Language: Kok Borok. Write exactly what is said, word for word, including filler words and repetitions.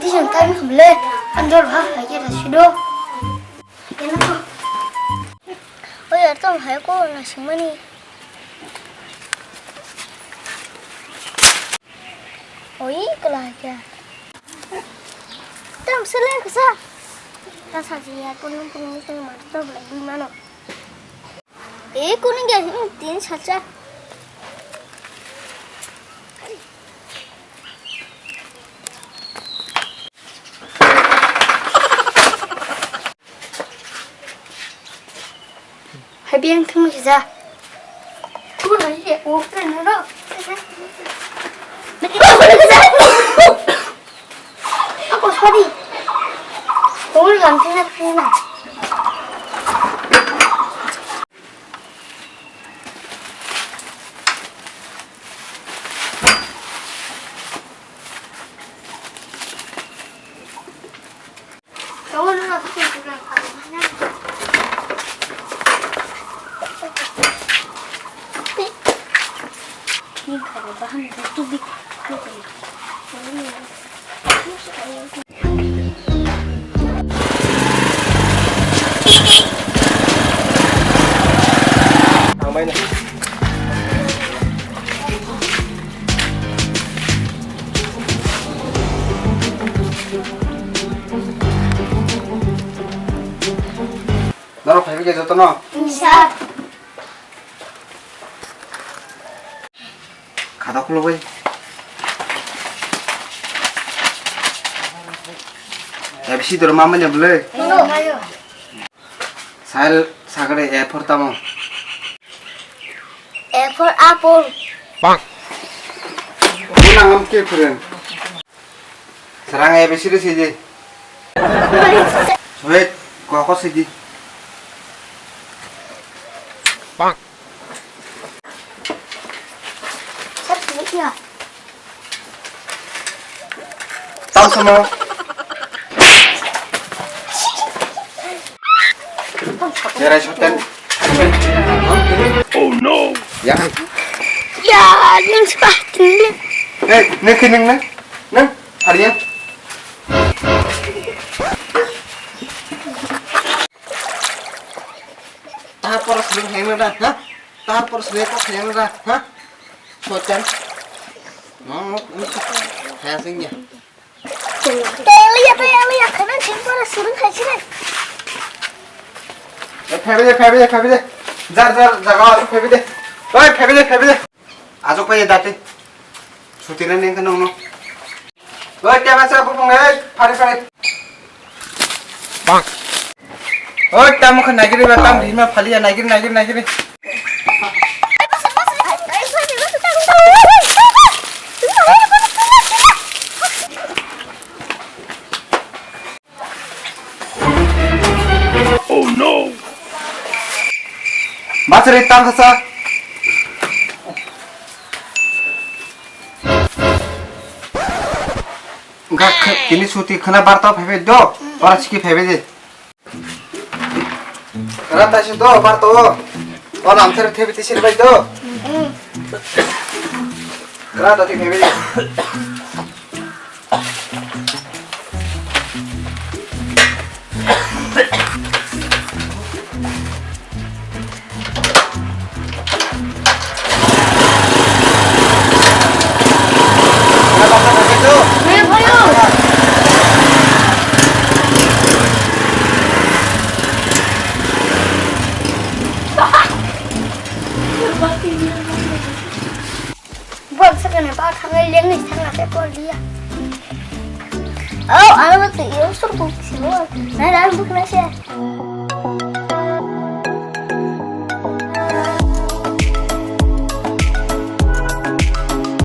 Tijang time khamle andor ha hai ke rasido. Kena ko. Oi, yar, tamo hai ko na singmani. Oi, kala hai ke. Tam sele kasa. Kasa ji ya, kunung kunung tamo mar to belai bui mano. E, kuning ya, hmm, tin salsa. Hai, biang thung sisa. Kuning ya, open ro. Ako, sorry. Ungul lam tina tina. Norok phaibai khe jotono? Sir. Khata khulugwi. A B C doro ma manya bwlwi? Hello. Sal sagare A for tamo? A for apple. Bang. Bunang am ke khuren. Sarang A B C D sidi. Wait, koko sidi. Bang. Tam sama. Jerai soten. Oh no. Ya. Ya, yang sepah tu. Hey, nak kenang nak? Nang, hari ya. Tahar poros nang hayang na, ha? Tahar poros nang kok hayang na, ha? Sotan. No, no, no. Hayang sing ya. Tayang liya, tayang liya. Kanan sing poros surung hai sini. Eh, phaibai de, phaibai de, phaibai de. Jar, jar, jaga, phaibai de. Oi, phaibai de, phaibai de. Ajok pai dati. Suti na neng kanong no. Oi, tama sa bupung, eh, phari, phari. Bang. Oi, tamo kha nagiri ba, tam rima phaliya, nagiri, nagiri, nagiri. Oh no! Bachari tam khasa. Ga kini suti khana barta phaibai do. Ora siki phaibai de. Kara taisi do barta o. Ora amsar thebi tisir bai do. Kara tati phaibai de. Bol sakani ba thangai lengni thangna se kol dia. Oh, ano tu yo sur buk silo. Na dan buk na se.